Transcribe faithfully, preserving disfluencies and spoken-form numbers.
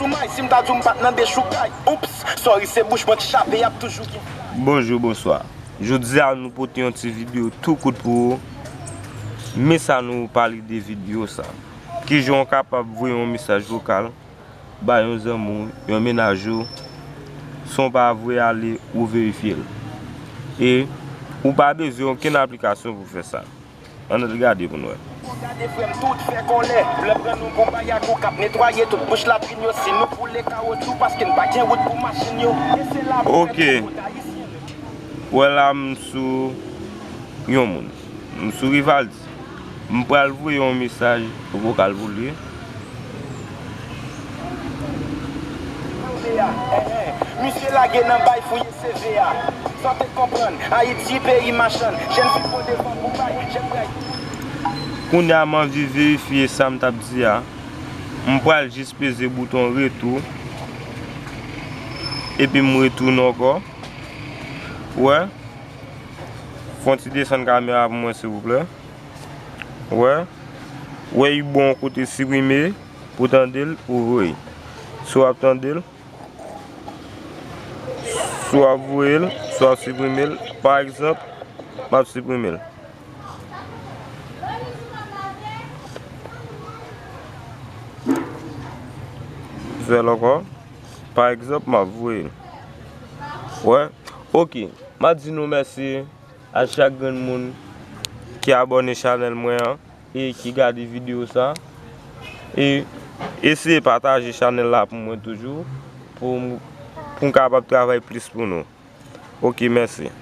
May, si m ta di w m pa t nan dechoukay. Oups, sorry, se bouch mwen k chape, y ap toujou gen. Bonjou, bonswa. Jodi a, nou pote yon ti videyo tou kout pou ou. Men sa nou pale de videyo sa. Kijan w kapab voye yon mesaj vokal ba yon zanmi w, yon mennaj ou, san w pa voye ale, ou verifye l. E ou pa bezwen okenn aplikasyon pou fè sa. Ann al gade pou n wè. Gade frè m, tout fè kòlè. Blan pran nou pou bayakou k ap netwaye tout bouch latrin yo. Si nou boule kawotchou, paske n pa gen wout pou machin yo. E se la pou Ok. Wè la, m sou yon moun. M sou Rivaldi. M pral voye yon mesaj vokal pou li. Misye lage nan bay fouye C V a. Sa w te konprann, Ayiti peyi machann. Jèn fi pran devan pou bay, jèn bray. Kounye a m anvi verifye sa m t ap di a. M pral jis peze bouton retou. Epi m retounen ankò. Wè. Fè yon ti desann kamera pou mwen, silvouplè. Wè. Wè, li bon kote siprime pou tande l ou voye. Si w ap tande l, si w ap voye l, si w ap siprime l. Pa egzanp, m ap siprime l. Fè l ankò. Pa egzanp, m ap voye l. Wè. Ok. M ap di nou mèsi a chak grenn moun ki abòne chanèl mwen an e ki gade videyo sa. E eseye pataje chanèl la pou mwen toujou, pou m, pou m kapab travay plis pou nou. Ok, mèsi.